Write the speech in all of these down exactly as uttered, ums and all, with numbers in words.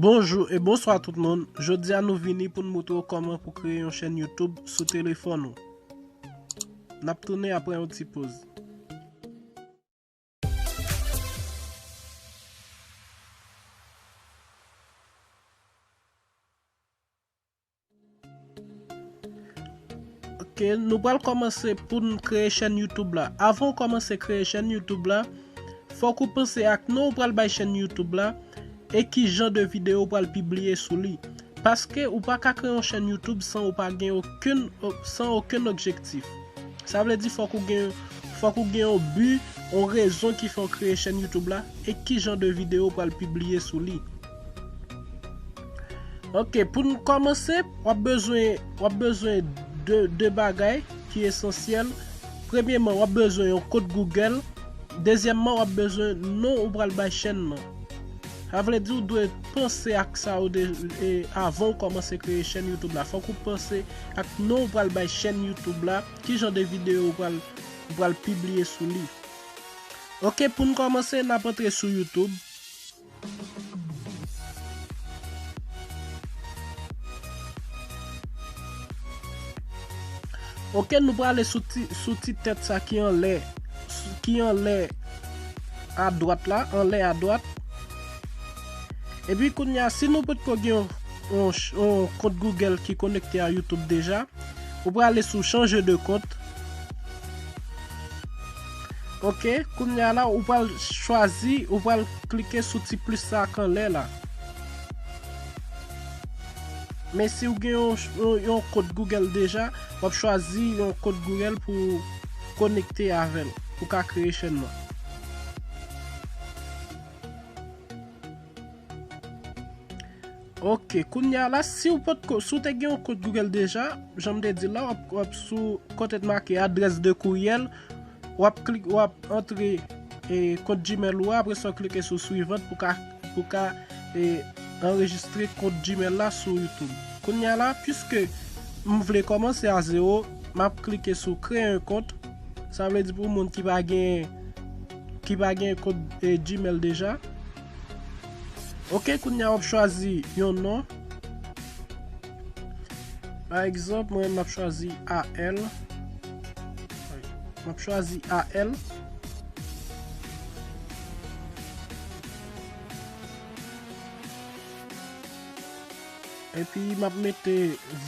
Bonjou e bonswa tout moun. Jodi a nou vini pou n moutre w kòman pou kreye yon chèn YouTube sou telefòn ou. N ap tounen apre yon ti poz. Ok, nou pral kòmanse pou n kreye chèn YouTube la. Avan w kòmanse kreye chèn YouTube la, fòk ou panse ak non ou pral bay chèn YouTube la e ki jan de videyo ou pral pibliye sou li. Paske ou pa ka kreye yon chèn YouTube san ou pa gen okenn, san okenn objektif. Sa vle di fòk ou gen, fòk ou gen yon bi, yon rezon ki fè w kreye chèn YouTube la e ki jan de videyo ou pral pibliye sou li. Ok, pou n kòmanse, w ap bezwen, w ap bezwen de, de bagay ki esansyèl. Premyèman, w ap bezwen yon kont Google. Dezyèmman, w ap bezwen non ou pral bay chèn nan. Sa vle di ou dwe panse ak sa ou de, e, avan ou kòmanse kreye chèn YouTube la. Fòk ou panse ak non ou pral bay chèn YouTube la, ki jan de videyo ou pral, ou pral pibliye sou li. Ok, pou n kòmanse, n ap antre sou YouTube. Ok, nou prale sou ti, sou ti tèt sa ki anlè, ki anlè adwat la, anlè adwat. Epi kounye a, si nou potko gen yon, yon, yon kont Google ki konekte a YouTube deja, ou prale sou chanje de kont. Ok, kounye a la, ou pral chwazi, ou pral klike sou ti plis sa k anlè la. Men si w gen yon, yon, yon kont Google deja, w ap chwazi yon kont Google pou w konekte avè l, pou w ka kreye chèn nan. Ok, kounye a la, si w potko, si w te gen yon kont Google deja, jan m te di la, w ap, w ap sou kote t make adrès de courriel, w ap klik, w ap antre, e, kont Gmail ou a, apre sa w klike sou suivant pou ka, pou ka, e, anrejistre kont Gmail la sou YouTube. Kounye a la, piske m vle kòmanse a zewo, m ap klike sou créer un compte. Sa vle di pou moun ki pa gen, ki pa gen kont, e, Gmail deja. Ok, kounye a w ap chwazi yon non. Pa egzanp, mwen, m ap chwazi A L. M ap chwazi A L. Epi, m ap mete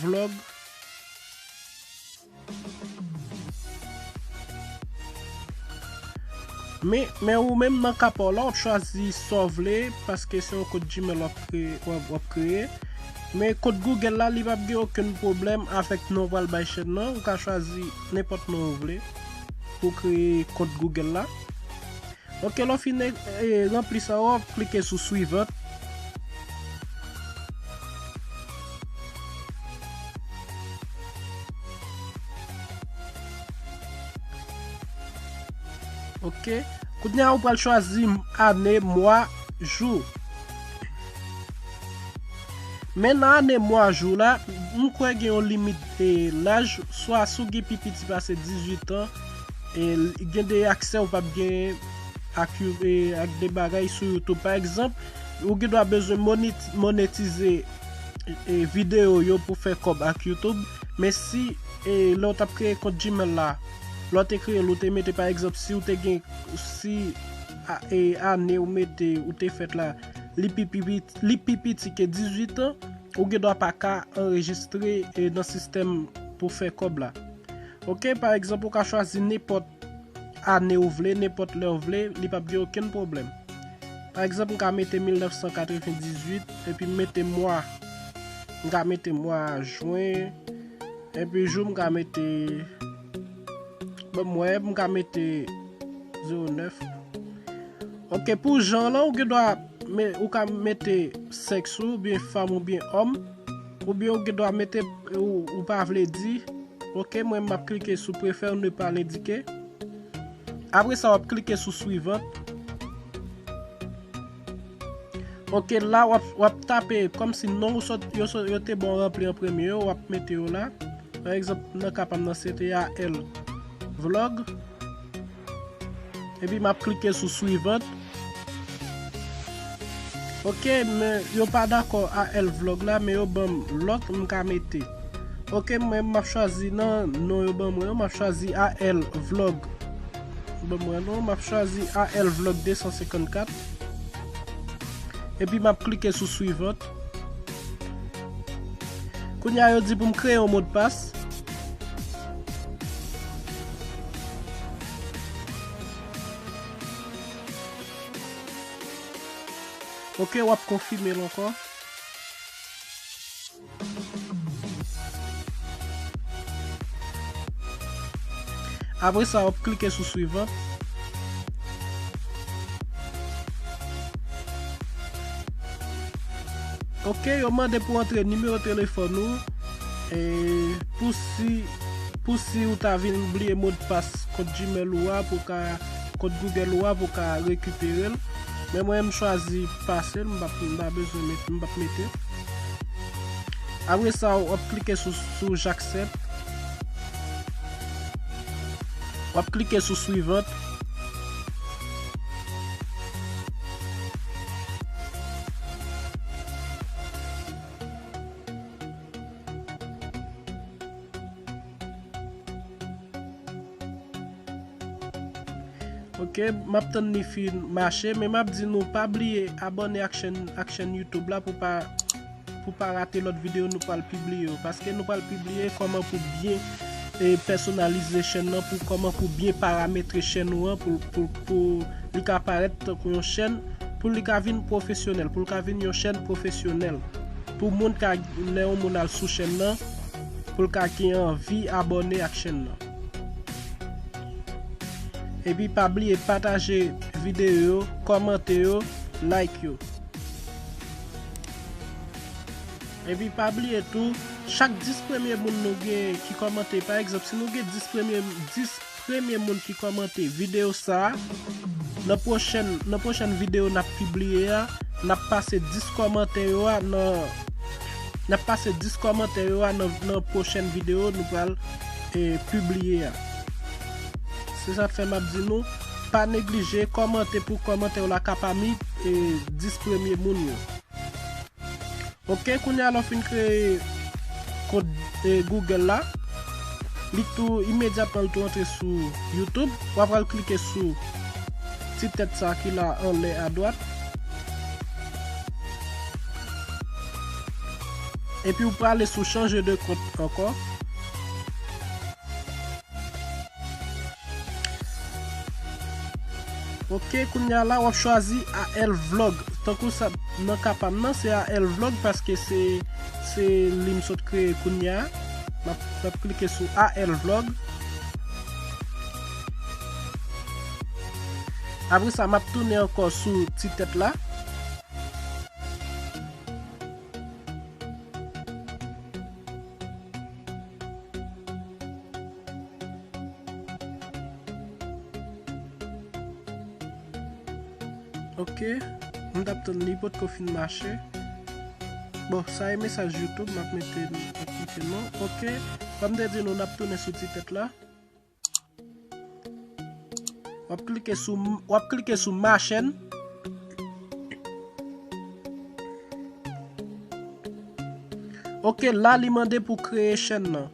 vlog. Men, men ou menm nan ka pa w la, w ap chwazi sa w vle, paske se yon kont Gmail w ap kreye, w ap, w ap kreye. Men kont Google la, li p ap gen okenn pwoblèm avèk non w pral bay chèn nan. Ou ka chwazi nenpòt non ou vle pou kreye kont Google la. Ok, lè w fin, e, ranpli sa, w ap klike sou suivant. Ok. Kounye a, ou pral chwazi ane, mwa, jou. Men nan ane, mwa, jou la, m kwè gen yon limit, e, laj, swa si w gen pi piti pase dizuit an, e, gen de aksè ou p ap gen ak, e, ak de bagay sou YouTube. Pa egzanp, ou gen dwa bezwen monit-, monetize, e, videyo yo pou fè kòb ak YouTube. Men si, e, lè w t ap kreye kont Gmail la, lè w te kreye l, ou te mete, pa egzanp, si w te gen, si, a, e, ane ou mete, ou te fèt la, li pi, pi, pi, li pi piti ke dizuit an, ou gen dwa pa ka anrejistre, e, nan sistèm pou fè kòb la. Ok, pa egzanp, ou ka chwazi nenpòt ane ou vle, nenpòt lè ou vle, li p ap gen okenn pwoblèm. Pa egzanp, m ka mete mil nèf san katrevendizuit, epi m mete mwa. M ka mete mwa jen, epi jou m ka mete, bon, m wè, m ka mete zewo nèf. Ok, pou jan lan, ou gen dwa, men, ou ka mete sèks ou, oubyen fanm oubyen òm, oubyen ou gen dwa mete, ou, ou pa vle di. Ok, mwen m ap klike sou préfère ne pas l'indiquer. Apre sa, w ap klike sou suivant. Ok, la w ap, w ap tape kòmsi non ou sot, yo sot, yo te bon ranpli an premye yo, w ap mete yo la. Pa egzanp, nan ka pa m nan, se te A L vlog. Epi m ap klike sou suivant. Ok, men yo pa dakò A L vlog la, men yo ban m lòt m ka mete. Ok, mwen m ap chwazi nan non yo ban mwen yo, m ap chwazi A L vlog. Ban mwen non, m ap chwazi A L vlog de san senkannkat. Epi m ap klike sou suivant. Kounye a yo di pou m kreye yon modpas. Ok, w ap konfime l ankò. Apre sa, w ap klike sou suivant. Ok, yo mande pou antre nimewo telefòn ou. E pou si, pou si ou ta vin bliye modpas kont Gmail ou a, pou ka, kont Google ou a, pou ka rekipere l. Men mwen, m chwazi pase l, m pa, m pa bezwen met, m p ap mete. Apre sa, w ap klike sou, sou j'accepte. W ap klike sou suivant. Ok, m ap tann li fin mache, men m ap di nou pa bliye abòne ak chèn, ak chèn YouTube la pou pa, pou pa rate lòt videyo nou pral pibliye yo. Paske nou pral pibliye kòman pou byen, e, pèsonalize chèn nan, pou kòman pou byen parametre chèn ou an, pou, pou, pou li ka parèt tankou yon chèn, pou li ka vin pwofesyonèl, pou li ka vin yon chèn pwofesyonèl. Pou moun ka, lè yon moun al sou chèn nan, pou l ka gen anvi abòne ak chèn nan. Epi pa bliye pataje videyo yo, kòmante yo, like yo. Epi pa bliye tou, chak dis premye moun nou gen ki kòmante, pa egzanp, si nou gen dis premye, dis premye moun ki kòmante videyo sa a, nan pwochèn, nan pwochèn videyo n ap pibliye a, n ap pase dis kòmantè yo a nan, n ap pase dis kòmantè yo a nan, nan pwochèn videyo nou pral, e, pibliye a. Se sa k fè m ap di nou, pa neglije kòmante pou kòmantè w la ka pami, e, dis premye moun yo. Ok, kounye a lè w fin kreye kont, e, Google la, li tou imedyatman l tou antre sou YouTube. W ap al klike sou ti tèt sa ki la anlè adwat. Epi w prale sou changer de compte ankò. Ok, kounye a la, w ap chwazi A L Vlog. Tankou sa, nan ka pa m nan, se A L Vlog paske se, se li m sot kreye kounye a. M ap, m ap klike sou A L Vlog. Apre sa, m ap tounen ankò sou ti tèt la. Ok, m t ap tann li potko fin mache. Bon, sa e mesaj YouTube, m ap mete, m ap mete non. Ok, kòm m te di nou, n ap tounen sou ti tèt la. W ap klike sou, w ap klike sou ma chaîne. Ok, la li mande pou kreye chèn nan.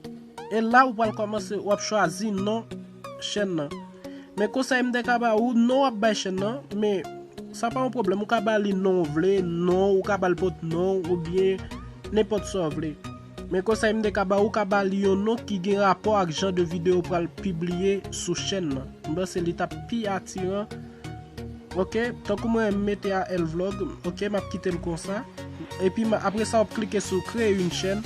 E la ou pral kòmanse, w ap chwazi non chèn nan. Men konsèy m te ka ba ou, non w ap bay chèn nan, men sa pa yon pwoblèm, ou ka ba li non w vle, non, ou ka ba l pòt non, oubyen nenpòt sa w vle. Men konsèy m te ka ba ou, ou ka ba li yon non ki gen rapò ak jan de videyo w pral pibliye sou chèn nan. M panse li t ap pi atiran. Ok, tankou mwen m mete A L Vlog, ok, m ap kite l konsa. Epi m, apre sa, w ap klike sou créer une chaîne.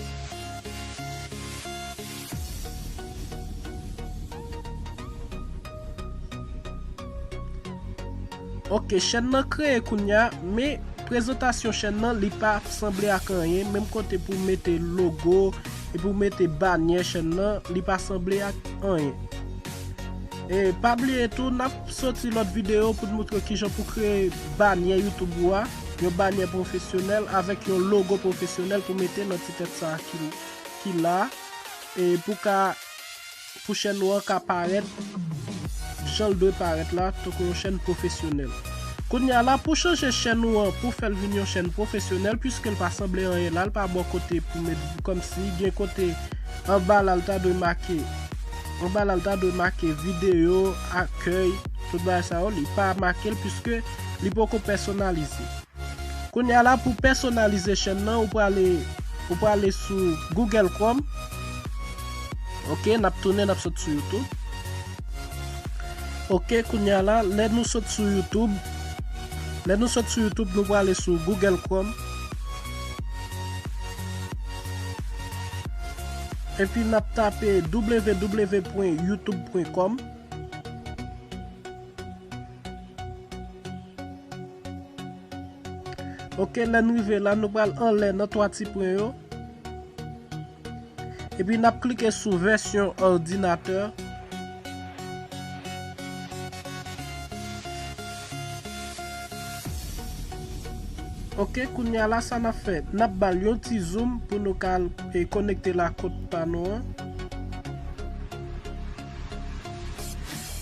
Ok, chèn nan kreye kounye a, men prezantasyon chèn nan, li pa sanble ak anyen. Menm kote pou w mete logo, epi w mete banyè chèn nan, li pa sanble ak anyen. E pa bliye tou, n ap soti lòt videyo pou n moutre w kijan pou kreye banyè YouTube ou a, yon banyè pwofesyonèl avèk yon logo pwofesyonèl pou mete nan ti tèt sa a ki, ki la, e pou ka, pou chèn ou an ka parèt jan l dwe parèt la, tankou yon chèn pwofesyonèl. Kounye a la, pou chanje chèn ou an, pou fè l vin yon chèn pwofesyonèl, piske l pa sanble anyen la, l pa ba w kote pou met, kòmsi gen kote anba la, l ta dwe make, anba la, l ta dwe make videyo, akèy, tout bagay sa yo, li pa make l, piske li poko pèsonalize. Kounye a la, pou pèsonalize chèn nan, ou prale, ou prale sou Google Chrome. Ok, n ap tounen, n ap sot sou YouTube. Ok, kounye a la, lè nou sot sou YouTube, lè nou sot sou YouTube, nou prale sou Google Chrome. Epi n ap tape w w w pwen youtube pwen kòm. Ok, lè n rive la, nou pral anlè nan twa ti pwen yo. Epi n ap klike sou vèsyon òdinatè. Ok, kounye a la, sa n ap fè, n ap ba l yon ti zoom pou nou ka, e, konekte la kont pa nou an.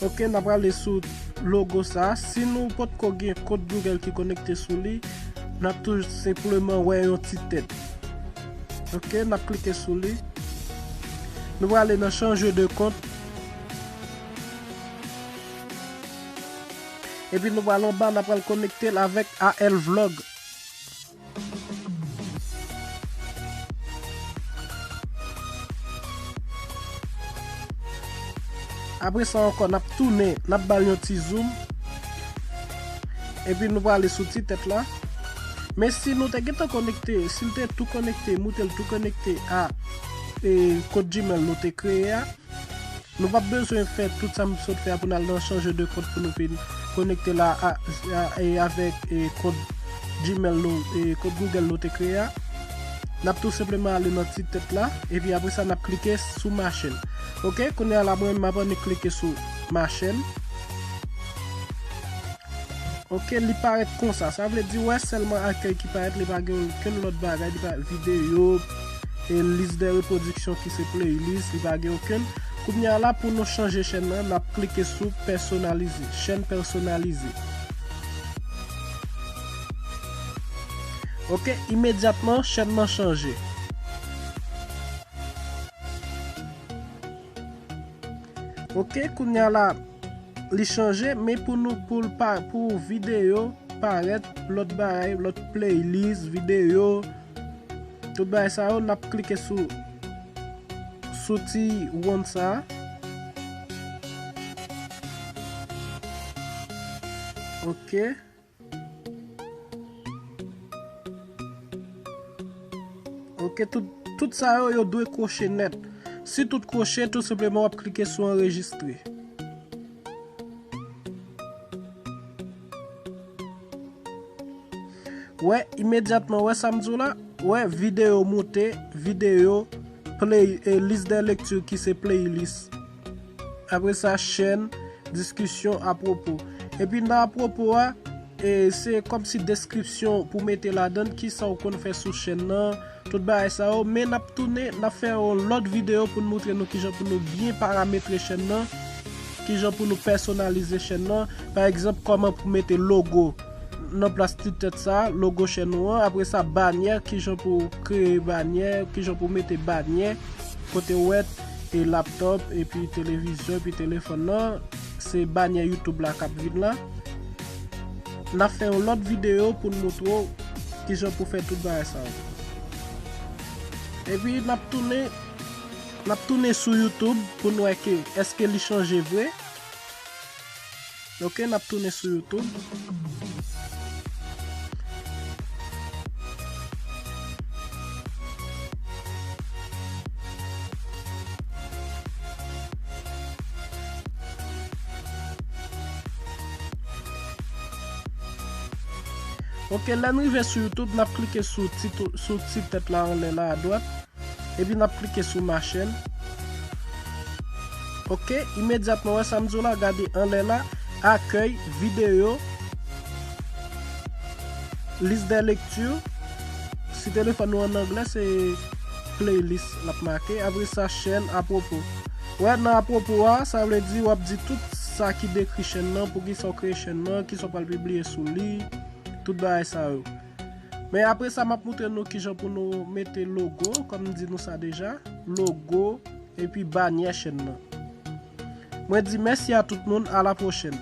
Ok, n ap prale sou logo sa. Si nou potko gen kont Google ki konekte sou li, n ap tou senpleman wè yon ti tèt. Ok, n ap klike sou li. Nou prale nan chanje de kont. Epi nou pral anba, n ap pral konekte l avèk A L Vlog. Apre sa ankò, n ap tounen, n ap ba l yon ti zoom. Epi nou prale sou ti tèt la. Men si nou te gentan konekte, si l te tou konekte, moute l tou konekte a, e, kont Gmail nou te kreye a, nou p ap bezwen fè tout sa m sot fè a pou n al nan chanje de kont pou nou vin konekte la a, a, e, avèk, e, kont Gmail nou, e, kont Google nou te kreye a. N ap tou senpleman ale nan ti tèt la, epi apre sa n ap klike sou ma chaîne. Ok, kounye a la mwen m ap annik klike sou ma chaîne. Ok, li parèt konsa. Sa vle di, wè, sèlman akèy ki parèt, li pa gen okenn lòt bagay, li pa videyo, e lis de repwodiksyon ki se playlist, li pa gen okenn. Kounye a la, pou nou chanje chèn nan, n ap klike sou pèsonalize, chaîne personnalisée. Ok, imedyatman, chèn nan chanje. Ok, kounye a la, li chanje, men pou nou, pou l pa, pou videyo parèt, lòt bagay, lòt playlist, videyo, tout bagay sa yo, n ap klike sou, sou ti wonn sa. Ok. Ok, tout, tout sa yo, yo dwe kwoche nèt. Si tout kwoche, tou senpleman w ap klike sou anrejistre. Wè, imedyatman, wè sa m di w la? Wè, videyo moute, videyo, play, e, lis de lekti ki se playlist. Apre sa, chaîne, discussion, à propos. Epi nan apwopo a, e, se kòmsi deskripsyon pou mete ladan l, kisa w konn fè sou chèn nan, tout bagay sa yo. Men n ap tounen, n ap fè yon lòt videyo pou n montre nou kijan pou nou byen parametre chèn nan, kijan pou nou pèsonalize chèn nan. Pa egzanp, kòman pou mete logo nan plas ti tèt sa, logo chèn nou an. Apre sa, banyè, kijan pou kreye banyè, kijan pou mete banyè, kote w wè, e laptop, epi televizyon, epi telefòn nan, se banyè YouTube la k ap vin la. N ap fè yon lòt videyo pou n montre w kijan pou fè tout bagay sa yo. Epi n ap tounen, n ap tounen sou YouTube pou n wè ke èske li chanje vre. Ok, n ap tounen sou YouTube. Ok, lè n rive sou YouTube, n ap klike sou ti, sou ti tèt la anlè la, adwat. Epi n ap klike sou ma chaîne. Ok, imedyatman, wè sa m di w la, gade anlè la, akèy, videyo, lis de lekti. Si telefòn ou an anglè, se playlist l ap make. Apre sa, chaîne, apwopo. Wè, nan apwopo a, sa vle di w ap di tout, sa ki dekri chèn nan, poukisa w kreye chèn nan, kisa w pral pibliye sou li, tout bagay sa yo. Men apre sa, m ap moutre nou kijan pou nou mete logo, kòm m di nou sa deja, logo, epi banyè chèn nan. Mwen di mèsi a tout moun, a la pwochèn.